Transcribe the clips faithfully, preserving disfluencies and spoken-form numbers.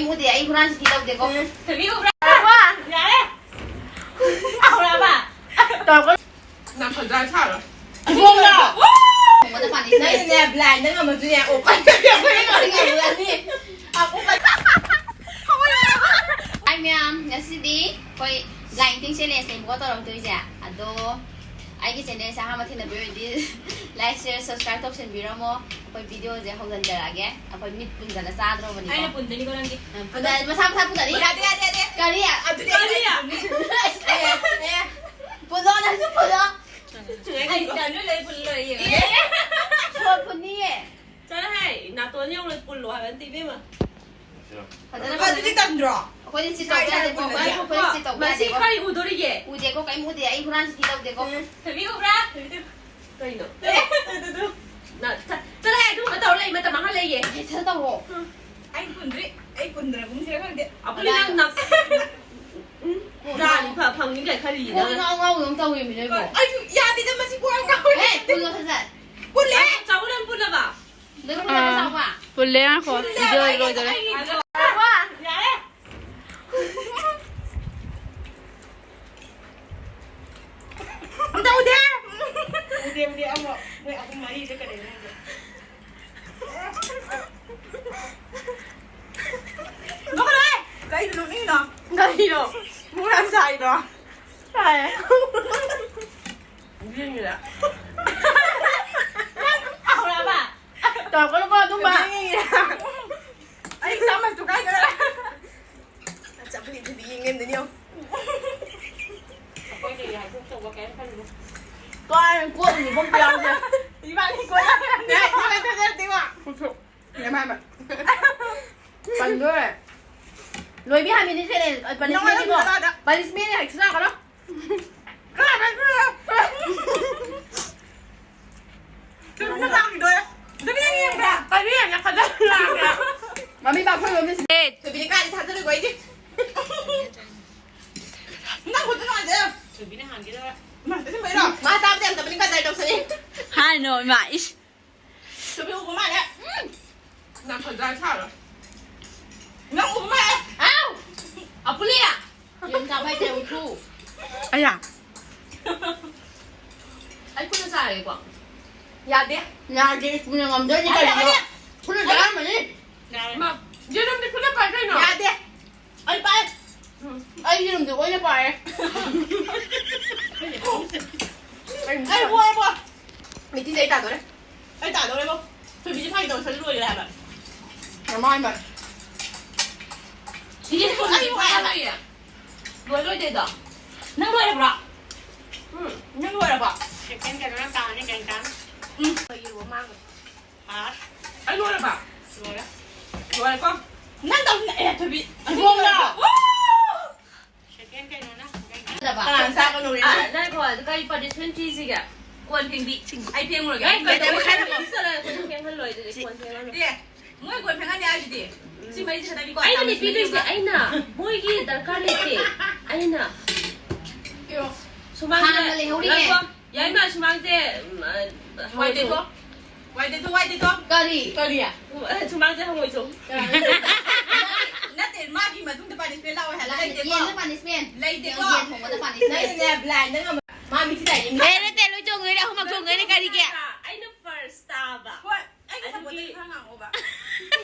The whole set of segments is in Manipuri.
ꯎꯗꯦ, ꯑꯩ ꯍꯨꯔꯥꯟ ꯆꯤꯊꯤ ꯇꯧꯗꯦꯀꯣ꯫ ꯊꯣꯏꯕꯤ ꯎꯕ꯭ꯔꯥ? ꯌꯥꯔꯦ꯫ ꯇꯧꯔꯛꯀꯅꯨ꯫ ꯅꯪ ꯈꯣꯟꯖꯥ ꯁꯥꯔꯣ꯫ ꯏꯕꯣꯛꯂꯣ? ꯊꯣꯡꯕꯗ ꯄꯥꯅꯤ ꯂꯩ꯫ ꯅꯪꯅꯦ, blind ꯅ ꯉꯝꯃꯁꯨꯅꯦ, ꯑꯣꯄꯟ ꯇꯧꯕꯤꯔꯛꯄꯅꯦ ꯉꯝꯃꯅꯤ꯫ ꯑꯥꯏ ꯃꯌꯥꯝ, ꯉꯁꯤꯗꯤ ꯑꯩꯈꯣꯏ blind eating challenge ꯅꯦꯕꯀꯣ ꯇꯧꯔꯛꯇꯣꯏꯁꯦ꯫ ꯑꯗꯣ ꯑꯩꯒꯤ channel ꯁꯦ ꯑꯍꯥꯟꯕ ꯊꯦꯡꯅꯕ ꯑꯣꯏꯔꯗꯤ like, share, subscribe ꯇꯧꯁꯟꯕꯤꯔꯝꯃꯣ꯫ ꯑꯩꯈꯣꯏ video ꯁꯦ ꯍꯧꯖꯟꯖꯔꯛꯑꯒꯦ꯫ ꯑꯩꯈꯣꯏ ꯃꯤꯠ ꯄꯨꯟꯗꯅ ꯆꯥꯗ꯭ꯔꯣꯕꯅꯤꯀꯣ꯫ ꯑꯩꯅ ꯄꯨꯟꯗꯣꯏꯅꯤꯀꯣ ꯅꯪꯗꯤ꯫ ꯑ, ꯄꯨꯟꯗ-, ꯃꯁꯥ ꯃꯁꯥ ꯄꯨꯟꯗꯅꯤ? ꯌꯥꯗꯦ, ꯌꯥꯗꯦ, ꯌꯥꯗꯦ꯫ ꯀꯔꯤ? ꯑꯗꯨꯗꯤ ꯀꯔꯤ? ꯑꯦ, ꯑꯦ꯫ ꯄꯨꯜꯂꯣ, ꯅꯪꯁꯨ ꯄꯨꯜꯂꯣ꯫ ꯑꯩ ꯇꯥꯅꯨ ꯂꯩ ꯄꯨꯜꯂꯣꯏꯌꯦ꯫ ꯁꯣꯔ ꯐꯨꯟꯅꯤꯌꯦ꯫ ꯆꯠꯂꯣꯍꯦ, ꯅꯥꯇꯣꯟ ꯌꯧꯅ ꯄꯨꯜꯂꯣ ꯍꯥꯏꯕ ꯅꯠꯇꯦ, ꯏꯕꯦꯝꯃ꯫ ꯐꯖꯅ ꯑꯗꯨꯗꯤ ꯇꯟꯗ꯭ꯔꯣ? ꯑꯩꯈꯣꯏꯗꯤ ꯆꯤꯠ ꯇꯧꯕ ꯏꯁꯥ ꯌꯥꯗꯦꯀꯣ꯫ ꯏꯁꯥꯅ ꯄꯨꯜꯂꯒꯦ꯫ ꯑꯩꯈꯣꯏꯗꯤ ꯆꯤꯠ ꯇꯧꯕ ꯃꯁꯤ ꯌꯥꯗꯦꯀꯣ꯫ ꯀꯔꯤ ꯎꯗꯣꯔꯤꯒꯦ? ꯎꯗꯦꯀꯣ, ꯀꯩꯝ ꯎꯗꯦ꯫ ꯑꯩ ꯍꯨꯔꯥꯟ ꯆꯤꯊꯤ ꯇꯧꯗꯦꯀꯣ꯫ ꯎꯝ꯫ ꯊꯣꯏꯕꯤ ꯎꯕ꯭ꯔꯥ? ꯊꯣꯏꯕꯤ ꯇꯨ-, ꯀꯩꯅꯣ? ꯑꯦ, ꯇꯨ, ꯇꯨ, ꯇꯨ꯫ ꯅ-, ꯊ-, ꯆꯠꯂꯣꯍꯦ, ꯑꯗꯨꯒꯨꯝꯕ ꯇꯧꯔ ꯂꯩ, ꯃꯇꯝ ꯃꯥꯡꯍꯜ ꯂꯩꯌꯦ꯫ ꯍꯦ, ꯁꯠ ꯇꯧꯔꯣ꯫ ꯎꯝ꯫ ꯑꯩ ꯄꯨꯟꯗ꯭ꯔꯤ, ꯑꯩ ꯄꯨꯟꯗ꯭ꯔꯒꯨꯝꯁꯤꯔ ꯈꯪꯗꯦ꯫ ꯑꯕꯨꯂꯤ ꯅꯪ ꯅ-, ꯎꯝ, ꯖꯥꯂꯤ ꯐ-, ꯐꯪꯅꯤ ꯀꯥꯏ ꯈꯜꯂꯤꯅꯦ ꯀꯣꯛ ꯅꯪ꯫ ꯉꯥꯎ ꯉꯥꯎꯕ ꯑꯃ ꯇꯧꯔꯤꯃꯤ ꯅꯣꯏꯕꯣ꯫ ꯑꯩꯁꯨ ꯌꯥꯗꯦꯗ, ꯃꯁꯤ ꯀꯣꯛ ꯌꯥꯝ ꯉꯥꯎꯔꯦ꯫ ꯍꯦ, ꯄꯨꯜꯂꯣ ꯁꯠ ꯁꯠ꯫ ꯄꯨꯜꯂꯦ꯫ ꯑꯁ, ꯆꯥꯎꯕ ꯅꯪ ꯄꯨꯜꯂꯕ? ꯂꯣꯏ ꯄꯨꯜꯂꯕ, ꯑꯥ, ꯆꯥꯎꯕ? ꯄꯨꯜꯂꯦ, ꯉꯥꯏꯈꯣ꯫ ꯄꯨꯜꯂꯦ, ꯚꯤꯗꯤꯑꯣ ꯂꯣꯏꯗꯣꯔꯦ꯫ ꯑꯩꯒꯤ ꯌꯥꯔꯦ꯫ ꯑꯝꯇ ꯎꯗꯦ꯫ ꯎꯗꯦ, ꯎꯗꯦ, ꯑꯃꯨꯛ ꯃꯣꯏ ꯑꯍꯨꯝ ꯃꯔꯤꯁꯦ ꯀꯔꯤꯅꯣ ꯈꯪꯗꯦ꯫ ꯅꯣꯛꯀꯅꯨꯍꯦ! ꯀꯩꯅꯣ ꯅꯣꯛꯅꯤꯡꯉꯤꯗꯣ? ꯀꯩꯅꯣ? ꯃꯣꯔꯥꯡ ꯁꯥꯏꯗꯣ? ꯁꯥꯏ꯫ ꯌꯦꯡꯉꯤꯔꯥ? ꯍꯧꯔꯛꯑꯕ? ꯇꯧꯔꯛꯀꯅꯨꯀꯣ ꯑꯗꯨꯝꯕ꯫ ꯌꯦꯡꯉꯤꯔꯥ? ꯑꯩ ꯆꯥꯃꯁꯇꯨ ꯀꯥꯏ ꯆꯠꯈ꯭ꯔꯦ? ꯆꯠꯄꯗꯤ ꯑꯗꯨꯗꯤ ꯌꯦꯡꯉꯦ ꯑꯝꯇ ꯌꯦꯡꯉꯣ꯫ ꯑꯩꯈꯣꯏꯗꯤ ꯌꯥꯝ ꯊꯣꯛꯇꯧꯕ ꯀꯩꯝ ꯈꯟꯗꯦ꯫ ꯀꯥꯏ ꯀꯣꯠꯂꯤꯅꯤ ꯏꯕꯣꯛ ꯄꯤꯌꯥꯁꯦ꯫ ꯏꯕꯥꯅꯤ ꯀꯣꯠꯂꯒ ꯅꯦ, ꯏꯕꯥꯅꯤ ꯊꯥꯖꯔꯛꯇꯦꯀꯣ꯫ ꯈꯨꯠꯁꯨ꯫ ꯌꯥꯝ ꯍꯥꯏꯕ꯫ ꯄꯟꯗꯣꯔꯦ꯫ ꯂꯣꯏꯕꯤ ꯍꯥꯏꯕꯅꯤ ꯁꯦ, ꯅꯪ ꯄꯅꯤꯁꯃꯦꯟꯅꯤꯀꯣ꯫ ꯍꯥꯏꯕ ꯅꯠꯇ꯭ꯔꯣ? ꯄꯅꯤꯁꯃꯦꯟꯅꯤ ꯍꯥꯏ ꯁꯤꯅ ꯀꯩꯅꯣ꯫ ꯀꯅꯥ ꯍꯥꯏꯕ? ꯆꯨꯝꯅ ꯂꯥꯛꯈꯤꯗꯣꯔꯦ꯫ ꯑꯗꯨꯝ ꯌꯦꯡ ꯌꯦꯡꯕ꯭ꯔꯥ? ꯀꯔꯤ ꯌꯥꯝꯅ ꯈꯟꯖꯜꯂꯒꯦ? ꯃꯃꯤ ꯄꯥꯛꯊꯣꯛꯏꯕ ꯃꯤꯁꯦ꯫ ꯊꯣꯏꯕꯤꯗꯤ ꯀꯥꯏꯗ ꯊꯥꯖꯔꯨꯏꯕ ꯑꯩꯗꯤ? ꯅꯪ ꯈꯨꯠꯇ ꯅꯨꯡꯉꯥꯏꯖꯔꯣ꯫ ꯊꯣꯏꯕꯤꯅ ꯍꯥꯟꯒꯦ ꯇꯧꯔꯦ꯫ ꯃꯥ, ꯑꯁꯦꯡꯕꯩꯔꯣ? ꯃꯥ ꯆꯥꯕꯗꯤ ꯌꯥꯝ ꯇꯧꯕꯅꯤ, ꯀꯗꯥꯏ ꯇꯧꯁꯅꯤ? ꯍꯥꯏꯅꯣ, ꯏꯃꯥ, ꯏꯁ꯫ ꯊꯣꯏꯕꯤ ꯎꯕ ꯃꯥꯜꯂꯦ꯫ ꯎꯝ꯫ ꯅꯪ ꯈꯣꯟꯖꯥ ꯁꯥꯔꯣ꯫ ꯅꯪ ꯎꯕ ꯃꯥꯏ ꯇꯦꯔꯧ ꯊꯨ꯫ ꯑꯌꯥ꯫ ꯑꯩ ꯈꯨꯠꯅ ꯆꯥꯔꯒꯦꯀꯣ꯫ ꯌꯥꯗꯦ꯫ ꯌꯥꯗꯦ, ꯏꯁꯄꯨꯟꯅ ꯉꯝꯗꯣꯏꯅꯤ ꯀꯔꯤꯅꯣ? ꯌꯥꯗꯦ꯫ ꯈꯨꯠꯅ ꯆꯥꯔꯝꯃꯅꯤ꯫ ꯌꯥꯔꯦ꯫ ꯃꯥ, ꯌꯦꯔꯨꯝꯗꯤ ꯈꯨꯠꯅ ꯄꯥꯏ ꯀꯩꯅꯣ? ꯌꯥꯗꯦ꯫ ꯑꯩ ꯄꯥꯏ꯫ ꯎꯝ꯫ ꯑꯩ ꯌꯦꯔꯨꯝꯗꯤ ꯑꯣꯏꯅ ꯄꯥꯏꯔꯦ꯫ ꯑꯩ ꯄꯣꯔꯦ, ꯄꯣꯔꯦ꯫ ꯃꯤꯇꯤꯁꯦ ꯑꯩ ꯇꯥꯗꯣꯔꯦ꯫ ꯑꯩ ꯇꯥꯗꯣꯔꯦꯕꯣ꯫ ꯊꯣꯏꯕꯤꯁꯦ ꯐꯥꯒꯤ ꯇꯧꯁꯜ ꯂꯣꯏꯔꯦ ꯍꯥꯏꯕ꯫ ꯃꯃꯥꯏ ꯃꯥꯏ꯫ ꯁꯤꯗꯤ ꯑꯩ ꯋꯥꯏ ꯍꯥꯏꯕ꯫ ꯂꯣꯏ ꯂꯣꯏꯗꯦꯗꯣ꯫ ꯅꯪ ꯂꯣꯏꯔꯕ꯭ꯔꯣ? ꯎꯝ, ꯅꯪ ꯂꯣꯏꯔꯕꯣ? ꯁꯦꯀꯦꯟ ꯀꯩꯅꯣ ꯅꯪ ꯇꯥꯔꯅꯤ, ꯀꯩ ꯇꯥꯔꯅꯤ? ꯎꯝ꯫ ꯑꯩ ꯂꯣꯏꯔꯕ? ꯂꯣꯏꯔꯦ꯫ ꯂꯣꯏꯔꯦꯀꯣ? ꯅꯪ ꯇꯧ-, ꯑꯦ, ꯊꯣꯏꯕꯤ, ꯏꯕꯣꯛꯂꯣ? ꯁꯦꯀꯦꯟ ꯀꯩꯅꯣꯅ? ꯀꯅꯥꯅ ꯆꯥꯕ ꯂꯣꯏꯔꯦ? ꯑꯥ, ꯉꯥꯏꯈꯣ, ꯑꯗꯨ ꯀꯔꯤ punishment ꯄꯤꯁꯤꯒꯦ? ꯀꯣꯟ ꯐꯦꯡꯕꯤ꯫ ꯑꯩ ꯐꯦꯡꯉꯨꯔꯒꯦ꯫ ꯑꯩ ꯀꯣꯟ ꯐꯦꯡꯉꯨꯔꯒꯦ꯫ ꯆꯠꯂꯣ, ꯀꯣꯟ ꯐꯦꯡꯍꯜꯂꯣꯏ ꯑꯗꯨꯗꯤ, ꯀꯣꯟ ꯐꯦꯡꯍꯜꯂꯣꯏ꯫ ꯑꯦ, ꯃꯣꯏ ꯀꯣꯟ ꯐꯦꯡꯍꯟꯅꯤ ꯍꯥꯏꯁꯤꯗꯤ꯫ ꯁꯤ ꯃꯔꯤꯁꯦ ꯈꯛꯇꯅꯤꯀꯣ꯫ ꯑꯩꯅꯅꯦ ꯄꯤꯗꯣꯏꯁꯦ, ꯑꯩꯅ꯫ ꯃꯣꯏꯒꯤ ꯗꯔꯀꯥꯔ ꯂꯩꯇꯦ꯫ ꯑꯩꯅ꯫ ꯁꯨꯃꯥꯡꯗ ꯍꯥꯟꯅ ꯂꯩꯍꯧꯔꯤꯅꯦ꯫ ꯉꯥꯏꯈꯣ꯫ ꯌꯥꯏꯃ, ꯁꯨꯃꯥꯡꯁꯦ, ꯎꯝ, ꯑ, ꯋꯥꯏ ꯇꯩꯊꯣꯛ꯫ ꯋꯥꯏ ꯇꯩꯊꯣꯛ, ꯋꯥꯏ ꯇꯩꯊꯣꯛ꯫ ꯀꯔꯤ? ꯀꯔꯤ? ꯎꯝ, ꯑ, ꯁꯨꯃꯥꯡꯁꯦ ꯍꯪꯉꯣꯏ ꯆꯣꯡ꯫ ꯀꯅꯥꯅ? ꯅꯠꯇꯦ, ꯃꯥꯒꯤ ꯃꯇꯨꯡꯗ punishment ꯂꯥꯛꯑꯣꯏ ꯍꯥꯏꯕ ꯂꯩꯇꯦꯀꯣ꯫ ꯌꯦꯟꯗ punishment꯫ ꯂꯩꯇꯦꯀꯣ꯫ ꯌꯦꯟ ꯊꯣꯡꯕꯗ punishment꯫ ꯅꯪꯅꯅꯦ, blind ꯅꯪ ꯑꯃ-, ꯃꯥ ꯃꯤꯊꯤ ꯇꯥꯏꯅꯦ, ꯃꯤ-, ꯑꯦ, ꯅꯠꯇꯦ, ꯂꯣꯏ ꯆꯣꯡꯗꯣꯏꯅꯦ, ꯑꯍꯨꯝꯃꯛ ꯆꯣꯡꯗꯣꯏꯅꯦ, ꯀꯔꯤꯒꯤ? ꯑꯩꯅ first ꯇꯥꯕ꯫ ꯍꯣꯏ, ꯑꯩꯒꯤ ꯑꯗꯨꯒꯤ support ꯇꯧꯔꯤ ꯈꯔ ꯉꯥꯡꯉꯛꯑꯣꯕ꯫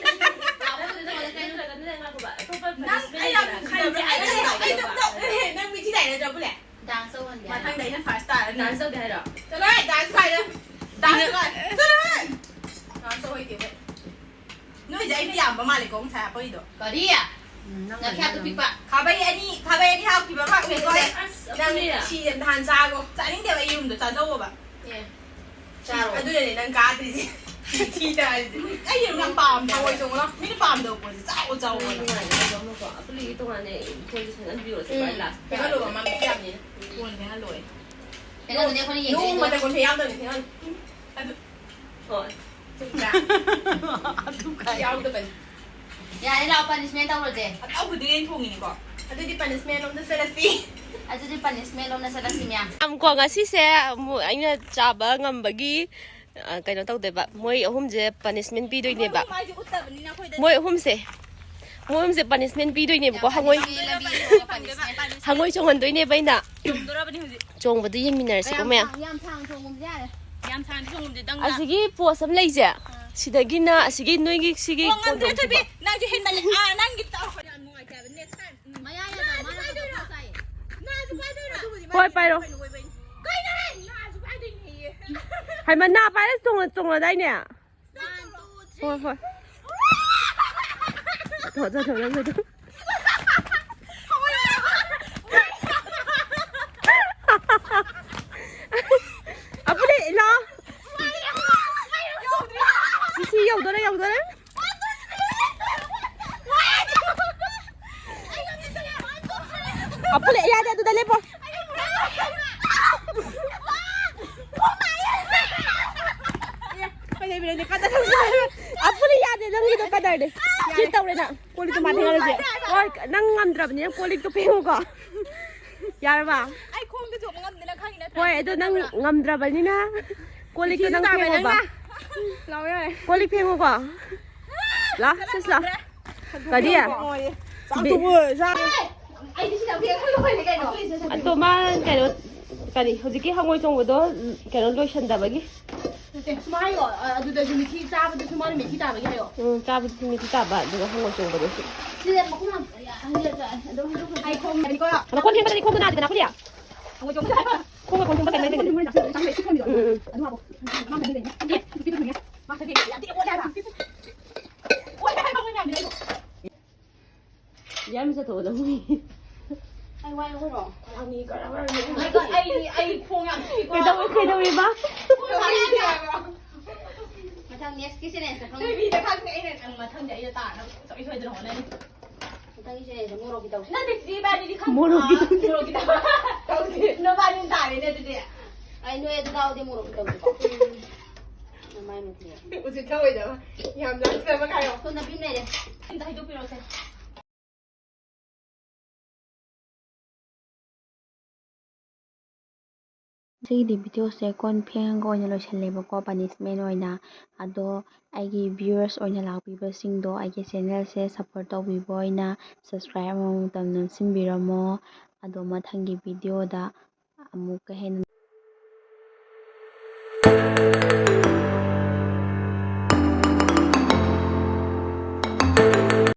ꯅꯠꯇ꯭ꯔꯒ, ꯅꯠꯇ꯭ꯔꯒ, ꯅꯠꯇ꯭ꯔꯒ, ꯉꯥꯏꯈꯣꯕ, ꯑꯇꯣꯞꯄ ꯅꯪ punishment ꯑꯩ ꯌꯥꯝ ꯂꯩꯇꯕ꯭ꯔꯥ? ꯅꯨꯡꯁꯤꯗꯕ꯭ꯔꯥ? ꯑꯩ, ꯑꯩ, ꯑꯩ, ꯑꯩ, ꯅꯪ ꯃꯤꯊꯤ ꯇꯥꯏ ꯅꯠꯇ꯭ꯔꯣ, ꯄꯨꯂꯦ? Dance ꯇꯧꯍꯟꯒꯦ ꯍꯥꯏꯔꯣ? ꯃꯊꯪꯗ ꯑꯩꯅ first ꯇꯥꯔꯅꯤ꯫ Dance ꯇꯧꯒꯦ ꯍꯥꯏꯔꯣ? ꯆꯠꯂꯣꯍꯦ, dance ꯀꯥꯏꯅ꯫ Dance ꯀꯥꯏꯅ꯫ ꯆꯠꯂꯣꯍꯦ꯫ Dance ꯇꯧ ꯍꯩꯇꯦ ꯑꯩꯈꯣꯏ꯫ ꯅꯣꯏꯁꯦ ꯑꯩꯅ ꯌꯥꯝꯕ ꯃꯥꯜꯂꯦꯀꯣ ꯉꯁꯥꯏ ꯍꯥꯄꯛꯏꯗꯣ꯫ ꯀꯔꯤ? ꯎꯝ, ꯅꯪ ꯅꯈꯌꯥꯠꯇꯨ ꯄꯤꯛꯄ꯫ ꯈꯥꯕꯩ ꯑꯅꯤ, ꯈꯥꯕꯩ ꯑꯅꯤ ꯍꯥꯞꯈꯤꯕ ꯑꯃ ꯍꯥꯞꯈ꯭ꯔꯦꯀꯣ ꯑꯩ꯫ ꯑꯁ, ꯅꯪ ꯑꯗꯨꯅꯦ꯫ ꯁꯤ ꯑꯝꯇ ꯍꯥꯟ ꯆꯥꯒꯣ꯫ ꯆꯥꯅꯤꯡꯗꯦꯕ ꯑꯩ ꯌꯦꯔꯨꯝꯗꯣ ꯆꯥꯖꯧꯋꯣꯕ꯫ ꯑꯦ꯫ ꯆꯥꯔꯣ꯫ ꯑꯗꯨꯅꯅꯦ ꯅꯪ ꯀꯥꯗ꯭ꯔꯤꯁꯦ꯫ ꯊꯤ ꯇꯥꯔꯤꯁꯦ꯫ ꯑꯩ ꯌꯦꯔꯨꯝ ꯌꯥꯝ ꯄꯥꯝꯃꯦ꯫ ꯍꯋꯥꯏ ꯆꯣꯡꯉꯣ ꯂꯥꯎ꯫ ꯃꯤꯅ ꯄꯥꯝꯗꯕ ꯄꯣꯠꯁꯦ ꯆꯥꯎ ꯆꯥꯎ ꯍꯥꯏꯕ꯫ ꯅꯨꯡꯉꯥꯏꯅꯦ, ꯑꯗꯣ ꯑꯃꯨꯛꯀꯣ ꯑꯄꯨꯂꯤꯒꯤ ꯇꯣꯉꯥꯟꯅ ꯏꯪꯈꯣꯜꯁꯨ ꯁꯦꯝꯍꯟꯕꯤꯔꯣ ꯁꯦ, ꯎꯝ꯫ ꯈ꯭ꯋꯥꯏ last꯫ ꯊꯦꯡꯍꯜꯂꯣꯕ, ꯃꯥ ꯃꯤꯠ ꯌꯥꯝꯅꯤꯅ꯫ ꯀꯣꯟ ꯊꯦꯡꯍꯜꯂꯣꯏ꯫ ꯀꯩꯅꯣꯗꯨꯅꯦ ꯑꯩꯈꯣꯏꯅ ꯌꯦꯡꯗꯣꯏꯁꯦ꯫ ꯅꯣꯡꯃꯇ ꯀꯣꯟ ꯐꯦꯡ ꯌꯥꯎꯗꯕꯅꯤ, ꯊꯦꯡꯍꯜꯂꯨ꯫ ꯑꯗꯨ ꯍꯣꯏ꯫ ꯆꯨꯝꯗ꯭ꯔꯥ? ꯑꯗꯨ ꯀꯥꯏ꯫ ꯌꯥꯎꯗꯕꯅꯤ꯫ ꯌꯥꯔꯦ, ꯂꯥꯛꯑꯣ, punishment ꯇꯧꯔꯁꯦ꯫ ꯑꯇꯥꯎ ꯈꯨꯗꯤꯡ ꯑꯩꯅ ꯊꯣꯡꯉꯤꯅꯤꯀꯣ꯫ ꯑꯗꯨꯗꯤ punishment ꯂꯣꯝꯗ ꯆꯠꯂꯁꯤ꯫ ꯑꯗꯨꯗꯤ punishment ꯂꯣꯝꯗ ꯆꯠꯂꯁꯤ, ꯃꯌꯥꯝ꯫ ꯌꯥꯝꯀꯣ, ꯉꯁꯤꯁꯦ ꯑꯃꯨꯛ ꯑꯩꯅ ꯆꯥꯕ ꯉꯝꯕꯒꯤ, ꯑ, ꯀꯩꯅꯣ ꯇꯧꯗꯣꯏꯕ꯫ ꯃꯣꯏ ꯑꯍꯨꯝꯁꯦ punishment ꯄꯤꯗꯣꯏꯅꯦꯕ꯫ ꯃꯥꯏꯁꯦ ꯎꯠꯇꯕꯅꯤꯅ ꯑꯩꯈꯣꯏꯗꯗꯤ꯫ ꯃꯣꯏ ꯑꯍꯨꯝꯁꯦ꯫ ꯃꯣꯏꯁꯦ ꯄꯅꯤꯁꯃꯦꯟ ꯄꯤꯗꯣꯏꯅꯦꯕꯀꯣ, ꯍꯪꯉꯣꯏ꯫ ꯍꯪꯉꯣꯏ ꯆꯣꯡꯍꯟꯗꯣꯏꯅꯦꯕ ꯑꯩꯅ꯫ ꯆꯣꯡꯗꯣꯔꯕꯅꯤ ꯍꯧꯖꯤꯛ꯫ ꯆꯣꯡꯕꯗꯣ ꯌꯦꯡꯃꯤꯟꯅꯔꯁꯤꯀꯣ ꯃꯌꯥꯝ꯫ ꯌꯥꯝ ꯁꯥꯡ ꯆꯣꯡꯕꯗꯤ ꯌꯥꯔꯦ꯫ ꯌꯥꯝ ꯁꯥꯡꯗꯤ ꯆꯣꯡꯉꯝꯗꯦ, ꯗꯪꯒ꯫ ꯑꯁꯤꯒꯤ ꯄꯣꯁ ꯑꯃ ꯂꯩꯁꯦ, ꯁꯤꯗꯒꯤꯅ ꯑꯁꯤꯒꯤ ꯅꯣꯏꯒꯤ ꯁꯤꯒꯤ ꯑꯣ, ꯉꯝꯗ꯭ꯔꯦ, ꯀꯣꯟꯊꯣꯡꯁꯤꯐꯥꯎ꯫ ꯊꯣꯏꯕꯤ, ꯅꯪꯁꯨ ꯍꯦꯟꯃꯜꯂꯦ꯫ ꯑꯥ, ꯅꯪꯒꯤ ꯇꯧꯔꯛꯄ ꯌꯥꯝ ꯅꯨꯡꯉꯥꯏꯇꯦ ꯍꯥꯏꯕ꯫ Next time꯫ ꯎꯝ꯫ ꯃꯌꯥ ꯌꯥꯗ ꯃꯥꯅ ꯄꯥꯏꯗꯣꯏꯔꯣ? ꯄꯪꯆꯥ ꯆꯥꯏꯌꯦ꯫ ꯅꯥꯁꯨ ꯄꯥꯏꯗꯣꯏꯔꯣ? ꯑꯗꯨꯕꯨꯗꯤ ꯍꯣꯏ, ꯃꯥꯅ ꯄꯥꯏꯔꯣ꯫ ꯀꯩꯅꯣ ꯑꯣꯏꯕꯩꯅꯦ꯫ ꯀꯩꯅꯣꯍꯦ? ꯅꯥꯁꯨ ꯄꯥꯏꯗꯣꯏꯅꯦꯌꯦ꯫ ꯍꯩꯃ, ꯅꯥ ꯄꯥꯏꯔ ꯆꯣꯡꯉ-, ꯆꯣꯡꯉꯗꯥꯏꯅꯦ? One, two, three꯫ ꯍꯣꯏ, ꯍꯣꯏ꯫ ꯊꯣꯛꯑꯣ, ꯆꯠꯈ꯭ꯔꯣ, ꯅꯪ ꯂꯣꯏꯗꯣ꯫ ꯑꯕꯨꯂꯤ, ꯂꯥꯛꯑꯣ꯫ ꯁꯤ, ꯁꯤ, ꯌꯧꯗꯣꯔꯦ, ꯌꯧꯗꯣꯔꯦ꯫ ꯑꯕꯨꯂꯤ, ꯌꯥꯗꯦ, ꯑꯗꯨꯗ ꯂꯦꯞꯄꯣ꯫ ꯑꯕꯨꯂꯤ, ꯌꯥꯗꯦ, ꯅꯪꯒꯤꯗꯣ ꯀꯗꯔꯅꯦ꯫ ꯁꯤ ꯇꯧꯔꯦ ꯅꯪ꯫ ꯀꯣꯜ ꯂꯤꯛꯇꯣ ꯃꯥ ꯐꯦꯡꯍꯜꯂꯁꯦ꯫ ꯍꯣꯏ, ꯅꯪ ꯉꯝꯗ꯭ꯔꯕꯅꯤꯅ ꯀꯣꯜ ꯂꯤꯛꯇꯣ ꯐꯦꯡꯉꯨꯀꯣ꯫ ꯌꯥꯔꯕ? ꯑꯩ ꯈꯣꯡꯗ ꯆꯣꯡꯕ ꯉꯝꯗꯦ, ꯅꯪ ꯈꯪꯉꯤ ꯅꯠꯇ꯭ꯔꯥ? ꯍꯣꯏ, ꯑꯗꯣ ꯅꯪ ꯉꯝꯗ꯭ꯔꯕꯅꯤꯅ ꯀꯣꯜ ꯂꯤꯛꯇꯣ ꯅꯪ ꯇꯥꯕ ꯐꯦꯡꯉꯣꯕ꯫ ꯅꯪꯅ꯫ ꯂꯥꯎ ꯌꯥꯔꯦ꯫ ꯀꯣꯜ ꯂꯤꯛ ꯐꯦꯡꯉꯨꯀꯣ꯫ ꯂꯥ, ꯁꯤꯁ ꯂꯥ꯫ ꯀꯔꯤ? ꯆꯥꯛꯇꯨꯕꯨ ꯆꯥ-, ꯑꯩꯗꯤ ꯁꯤꯗ ꯐꯦꯡꯉ ꯂꯣꯏꯔꯦ ꯀꯩꯅꯣ꯫ ꯑꯗꯣ ꯃꯥ ꯀꯩꯅꯣ, ꯀꯔꯤ, ꯍꯧꯖꯤꯛꯀꯤ ꯍꯪꯉꯣꯏ ꯆꯣꯡꯕꯗꯣ ꯀꯩꯅꯣ ꯂꯣꯏꯁꯟꯗꯕꯒꯤ꯫ ꯅꯠꯇꯦ, ꯁꯨꯃꯥꯏ ꯍꯥꯏꯌꯣ, ꯑ, ꯑꯗꯨꯗꯁꯨ ꯃꯤꯊꯤ ꯆꯥꯕꯗꯁꯨ ꯃꯥꯅ ꯃꯤꯊꯤ ꯇꯥꯕꯒꯤ ꯍꯥꯏꯌꯣ꯫ ꯎꯝ, ꯆꯥꯕꯗꯁꯨ ꯃꯤꯊꯤ ꯇꯥꯕ, ꯑꯗꯨꯒ ꯍꯪꯉꯣꯏ ꯆꯣꯡꯕꯗꯁꯨ꯫ ꯁꯤꯗ ꯃꯈꯣꯡ ꯍꯥꯝ-, ꯑ, ꯑ, ꯑ, ꯑꯗꯨꯝ ꯍꯥꯝꯗꯣꯛꯈ꯭ꯔꯣ꯫ ꯑꯩ ꯈꯣꯡ ꯍꯥꯝꯗꯣꯛꯀꯣ꯫ ꯀꯣꯟ ꯐꯦꯡꯕꯗꯗꯤ ꯈꯣꯡꯗꯣ ꯅꯥꯗꯦꯗꯅ, ꯐꯨꯂꯤꯌꯥ? ꯍꯪꯉꯣꯏ ꯆꯣꯡꯕꯗ ꯍꯥꯏꯕ꯫ ꯈꯣꯡꯒ ꯀꯣꯟ ꯐꯦꯡꯕ ꯇꯥꯏꯃꯤꯡ ꯂꯩꯇꯦ꯫ ꯆꯥꯡ ꯂꯩ, ꯁꯤ ꯈꯣꯡꯒꯤꯗꯣ꯫ ꯎꯝ, ꯎꯝ, ꯎꯝ꯫ ꯑꯗꯨ ꯍꯥꯞꯄꯣ꯫ ꯃꯥ ꯃꯗꯤ ꯂꯩꯅꯤ꯫ ꯑꯦ, ꯅꯨꯄꯤꯗꯣ ꯊꯝꯃꯦ꯫ ꯃꯥ ꯊꯝꯃꯦ꯫ ꯌꯥꯝ ꯊꯤꯅ ꯑꯣꯠꯂꯦ ꯍꯥꯏꯕ꯫ ꯑꯣꯠꯂꯦ ꯍꯥꯏꯕ ꯃꯣꯏ ꯃꯌꯥꯝꯗꯤ ꯑꯩꯕꯨ꯫ ꯌꯥꯝ ꯆꯠꯊꯣꯛꯑꯣ, ꯅꯪ꯫ ꯑꯩ ꯋꯥꯏ ꯍꯣꯏꯔꯣ? ꯈꯔꯥꯡꯅꯤ, ꯈꯔꯥꯡꯅꯤ꯫ ꯑꯩ, ꯑꯩ ꯈꯣꯡ ꯌꯥꯝ ꯆꯤꯛꯏꯀꯣ꯫ ꯀꯩꯗꯧ-, ꯀꯩꯗꯧꯔꯤꯕ? ꯈꯣꯡ ꯌꯥꯝ ꯆꯤꯛꯑꯦ ꯍꯥꯏꯕ꯫ ꯃꯊꯪ next ꯀꯤ challenge ꯇ ꯈꯪꯉꯅꯤ꯫ ꯅꯣꯏ ꯃꯤꯗ ꯈꯪꯗꯦ, ꯑꯩꯅ ꯅꯪ ꯃꯊꯪꯗꯤ ꯑꯩꯅ ꯇꯥꯅꯕ ꯁꯨꯡꯁꯣꯏ ꯁꯣꯏꯗꯅ ꯍꯣꯠꯅꯅꯤ꯫ ꯃꯊꯪꯒꯤ challenge ꯁꯦ ꯃꯣꯔꯣꯛꯀꯤ ꯇꯧꯁꯤ꯫ ꯅꯠꯇꯦ, ꯆꯤꯆꯦ, ꯏꯕꯥꯅꯤꯗꯤ ꯈꯪꯗꯦ꯫ ꯃꯣꯔꯣꯛꯀꯤ ꯑꯥ, ꯇꯧꯁꯤ꯫ ꯃꯣꯔꯣꯛꯀꯤ ꯇꯧ-, ꯅꯕꯥꯅꯤꯅ ꯇꯥꯔꯦꯅꯦ ꯑꯗꯨꯗꯤ꯫ ꯑꯩ ꯅꯣꯏ ꯑꯗꯨ ꯇꯥꯎꯗꯤ ꯃꯣꯔꯣꯛꯀꯤ ꯇꯧꯁꯤꯀꯣ꯫ ꯅꯃꯥꯏ ꯃꯊꯤ꯫ ꯎꯁꯤꯠ ꯊꯑꯣꯏꯗꯕ꯫ ꯌꯥꯝ ꯂꯥꯛꯆꯕ ꯀꯥꯏꯌꯣ꯫ ꯁꯣꯝꯗ ꯄꯤꯝ ꯂꯩꯔꯦ꯫ ꯑꯝꯇ ꯍꯩꯗꯣꯛꯄꯤꯔꯛꯑꯣꯁꯦ꯫ ꯉꯁꯤꯒꯤꯗꯤ videoꯁꯦ ꯀꯣꯟ ꯐꯦꯡꯉꯒ ꯑꯣꯏꯅ ꯂꯣꯏꯁꯜꯂꯦꯕꯀꯣ, punishment ꯑꯣꯏꯅ꯫ ꯑꯗꯣ ꯑꯩꯒꯤ viewers ꯑꯣꯏꯅ ꯂꯥꯛꯄꯤꯕꯁꯤꯡꯗꯣ ꯑꯩꯒꯤ channelꯁꯦ support ꯇꯧꯕꯤꯕ ꯑꯣꯏꯅ subscribe ꯑꯃꯃꯝꯇꯪ ꯅꯝꯁꯤꯟꯕꯤꯔꯝꯃꯣ꯫ ꯑꯗꯣ ꯃꯊꯪꯒꯤ videoꯗ ꯑꯃꯨꯛꯀ ꯍꯦꯟꯅ